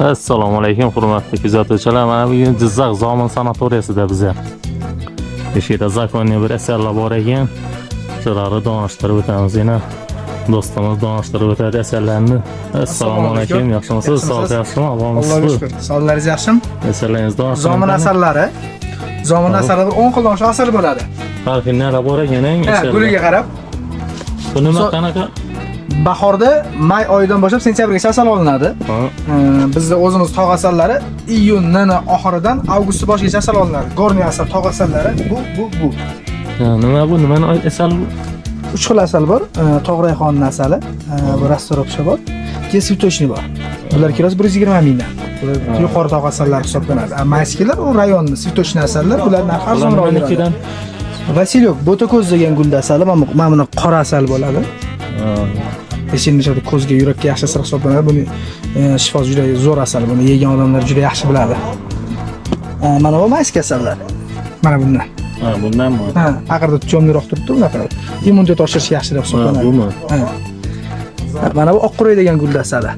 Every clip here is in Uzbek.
Assalomu alaykum, hurmatli kuzatuvchilar. Mana bugun Jizzax Zomin sanatoriyasida biza. O'sha yerda законный bir asarlar bor ekan. Shularni donishtirib o'tamiz. Yana do'stimiz donishtirib o'tadi asarlarni. Assalomu alaykum, yaxshimisiz? Sog'lik yaxshimi? Allohga Omonmisizmi? shukur. Sog'liqlaringiz yaxshimi? Asarlaringizni donishtiring. Zomin asarlari. Zomin asarlari 10 xildan oshiq asar bo'ladi. Har xil nalar bor ekan, eng Ha, asarlar. Guliga qarab. Bu nima, qanaqa? Bahorda may oyidan boshlab sentyabrgacha asal olinadi. Bizda o'zimiz tog' asallari iyunning oxiridan avgust boshigacha asal olinadi. Горный asal, tog' asallari bu. Ha, nima bu? Nimani asal bu? Uch xil asal bor. Tog' rayhonining asali, bu расторопша bor. Keyin цветочный bor. Bular kilosi 120 mingdan. Bular yuqori tog' asallari hisoblanadi. А майский lar u rayonni цветочный asallar, bular narxi Bular arzonroq yuradi. nimanikidan? Василёк, bo'tako'z degan gulda asali, mana buni qora asal bo'ladi. Pechenishadi, ko'zga, yurakka yaxshi asal hisoblanadi. Buni shifosi juda zo'r asal, buni yegan odamlar juda yaxshi biladi. Mana bu майский asallar. Mana bundan. Ha, bundanmi? Ha, aqirda тёмный roq turibdi bunaqa. Immunitet oshirish yaxshi deb Ha, hisoblanadi. bumi? Ha. Mana bu oqquray degan gulda asali.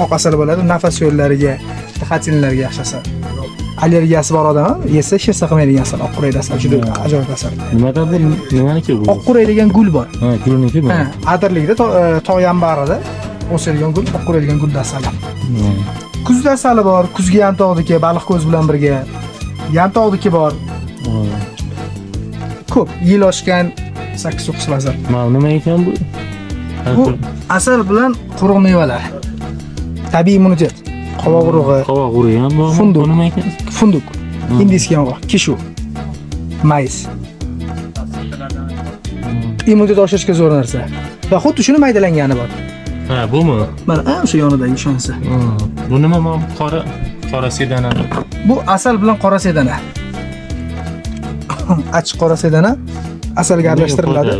Oq asal bo'ladi, nafas yo'llariga, дыхательный larga yaxshi asal. Allergiyasi bor odam ham yesa hech narsa qilmaydigan asal, oqquray asal juda ajoyib asal. Nimada bu? Nimaniki bu? Oqquray degan gul bor. Ha, gulniki bu. Ha, adirlikda tog' yambarida o'sadigan gul, oqquray degan gulda asali. Kuzda asali bor, kuzgi yantoqniki, baliq ko'z bilan birga. Yantoqniki bor. Ko'p yil oshgan 8-9 xil asal. Mana nima ekan bu? Bu asal bilan quruq mevalar. Tabiiy immunitet. Qovoq urug'i, Qovoq urug'i ham bormi? Funduk. Bu nima ekan? Funduk, индийский yong'oq, kishu, mayiz. Immunitet oshirishga zo'r narsa. Va xuddi shuni maydalangani bor. Ha, bumi? Mana o'sha yonidagi o'shanisi. Bu nima, mana bu qora sedana? Bu asal bilan qora sedana. Achchiq qora sedana asalga aralashtiriladi.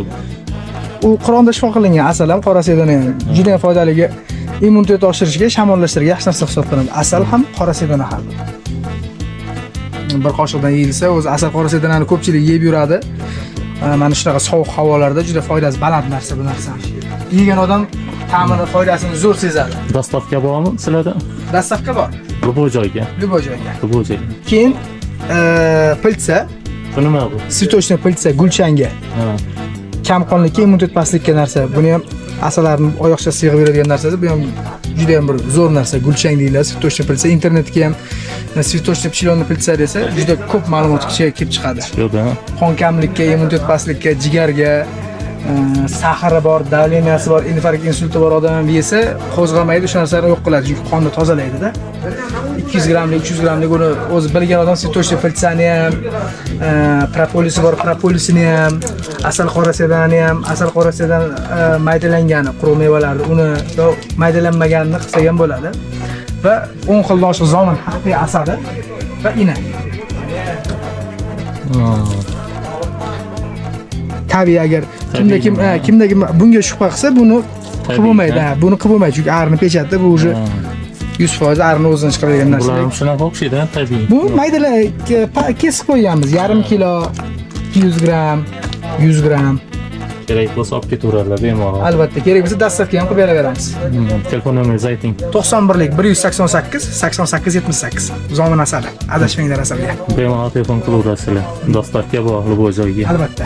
U Qur'onda shifo qilingan asal ham, qora sedana ham juda ham foydaligi, immunitet oshirishga, shamollashtirishga yaxshi narsa hisoblanadi. Asal ham, qora sedana ham. Bir qoshiqdan yeyilsa, o'zi asal, qora sedanani ko'pchilik yeb yuradi. Mana shunaqa sovuq havolarda juda foydasi baland narsa bu narsa. Yegan odam ta'mini, foydasini zo'r sezadi. Доставка bormi sizlarda? Доставка bor. Любой joyga. Любой joyga. Любой joyga. Keyin пыльца, Bu nima bu? Цветочный пыльца, gulchanga. Kamqonlikka, immunitet pastlikka narsa. Buni ham asallarni oyoqchasi yig'ib beradigan narsasi. Bu ham juda ham bir zo'r narsa. Gulchang deyiladi, цветочный пыльца. Internetga ham цветочный пчелиный пыльца desa, juda ko'p ma'lumot kelib chiqadi. Yo'q, ha. Qon kamlikka, immunitet pastlikka, jigarga, сахар i bor, давления si bor, infarkt, insulti bor odam ham yesa, qo'zg'amaydi, o'sha narsalarni yo'q qiladi, chunki qonni tozalaydida. 200 grammlik, 300 grammlik uni o'zi bilgan odam цветочный пыльца ni ham, propolisi bor, propolisini ham, asal, qora sedani ham, asal, qora sedan maydalangani, quruq mevalarni, uni yo maydalanmaganini qilsa ham bo'ladi. Va 10 xildan oshiq zomin haqiqiy asali va ina. Tabiiy, agar kimda kim Tabiiy. Ha, kimda kim bunga shubha qilsa, buni qilib Tabiiy, bo'lmaydi. ha? Ha, buni qilib bo'lmaydi, chunki arini печать da bu уже 100% arini o'zini chiqaradigan narsa. Bular ham shunaqa o'xshaydi, ha, tabiiy. Bu maydalar kesib qo'yganmiz. Yarim kilo, 200 gramm, 100 gramm. Kerak bo'lsa olib ketaveradilar bemalol. Albatta, kerak bo'lsa доставка ham qilib beraveramiz. Telefon nomeringizni ayting. 91lik 188 88 78. Zomin asali. Adashmanglar asalga. Bemalol telefon qilaverasizlar. Доставка bor любой joyga. Albatta.